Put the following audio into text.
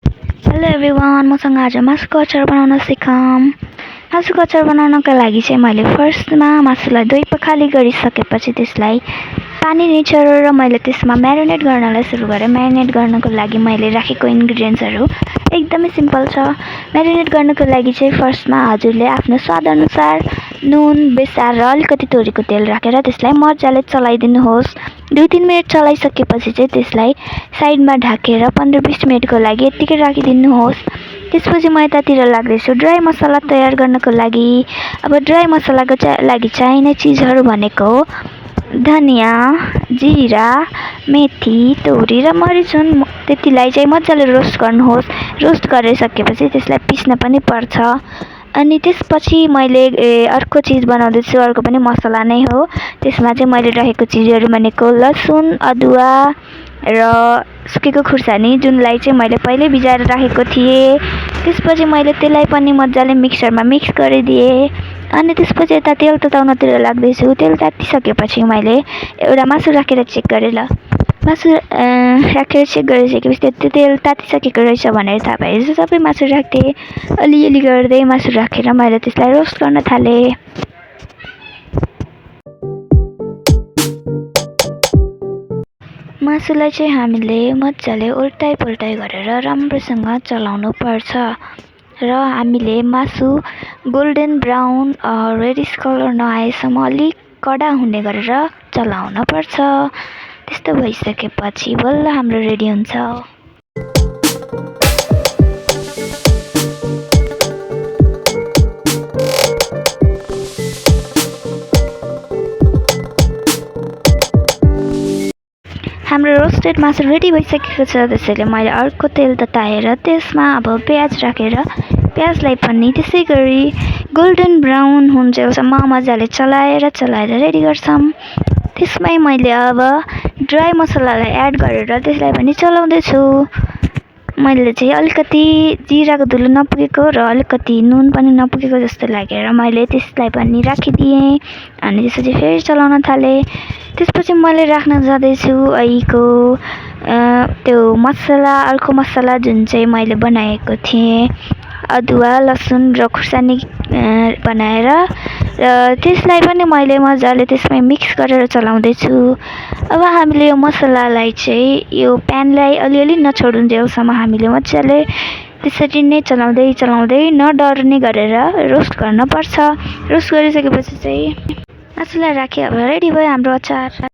Hello everyone, मसँग आज मासुको अचार बनाउन सिकौँ। मासुको अचार बनाउनका लागि चाहिँ मैले फर्स्टमा मासुलाई धोइ पखाली गरिसकेपछि त्यसलाई पानी निचोरेर मैले त्यसमा म्यारिनेट गर्नलाई सुरु गरेँ। म्यारिनेट गर्नको लागि मैले राखेको इन्ग्रिडियन्ट्सहरू एकदमै सिम्पल छ। म्यारिनेट गर्नको लागि चाहिँ फर्स्टमा हजुरले आफ्नो स्वादअनुसार नुन, बेसार र अलिकति तोरीको तेल राखेर त्यसलाई मजाले चलाइदिनुहोस्। 2-3 मिनट चलाइसकेपछि चाहिँ त्यसलाई साइडमा ढाकेर 15-20 मिनटको लागि यत्तिकै राखिदिनुहोस्। त्यसपछि म यतातिर लाग्दैछु ड्राई मसला तयार गर्नको लागि। अब ड्राई मसलाको लागि चाहिने चिजहरू भनेको धनिया, जिरा, मेथी, तोरी र मरिच हुन्। त्यतिलाई चाहिँ मजाले रोस्ट गर्नुहोस्। रोस्ट गरिसकेपछि त्यसलाई पिस्न पनि पर्छ। अनि त्यसपछि मैले अर्को चिज बनाउँदैछु, अर्को पनि मसला नै हो। त्यसमा चाहिँ मैले राखेको चिजहरू भनेको लसुन, अदुवा र सुकेको खुर्सानी, जुनलाई चाहिँ मैले पहिल्यै भिजाएर राखेको थिएँ। त्यसपछि मैले त्यसलाई पनि मजाले मिक्सरमा मिक्स गरिदिएँ। अनि त्यसपछि यता तेल तताउनतिर लाग्दैछु। तेल तातिसकेपछि मैले एउटा मासु राखेर चेक गरेँ। मासु राखेर चेक गरिसकेपछि त्यो तेल तातिसकेको रहेछ भनेर थाहा पाएँ। सबै मासु राख्थेँ। अलिअलि गर्दै मासु राखेर मैले त्यसलाई रोस्ट गर्न थालेँ। मासुलाई चाहिँ हामीले मजाले उल्टाइ पुल्टाइ गरेर राम्रोसँग चलाउनु पर्छ र हामीले मासु गोल्डन ब्राउन रेडिस कलर नआएसम्म अलिक कडा हुने गरेर चलाउन पर्छ। त्यस्तो भइसकेपछि बल्ल हाम्रो रेडी हुन्छ। हाम्रो रोस्टेड मासु रेडी भइसकेको छ। त्यसैले मैले अर्को तेल तताएर त्यसमा अब प्याज राखेर प्याजलाई पनि त्यसै गरी गोल्डन ब्राउन हुन्जेलसम्म मजाले चलाएर रेडी गर्छौँ। त्यसमै मैले अब ड्राई मसलालाई एड गरेर त्यसलाई पनि चलाउँदैछु। मैले चाहिँ अलिकति जिराको धुलो नपुगेको र अलिकति नुन पनि नपुगेको जस्तो लागेर मैले त्यसलाई पनि राखिदिएँ। अनि त्यसपछि फेरि चलाउन थालेँ। त्यसपछि मैले राख्न जाँदैछु अहिलेको त्यो मसला, अर्को मसला जुन चाहिँ मैले बनाएको थिएँ अदुवा, लसुन र खुर्सानी बनाएर, र त्यसलाई पनि मैले मजाले त्यसमै मिक्स गरेर चलाउँदैछु। अब हामीले यो मसलालाई चाहिँ यो प्यानलाई अलिअलि नछोडुन्जेलसम्म हामीले मजाले त्यसरी नै चलाउँदै नडर्ने गरेर रोस्ट गर्नुपर्छ। रोस्ट गरिसकेपछि चाहिँ मासुलाई राखेँ। अब रेडी भयो हाम्रो अचार।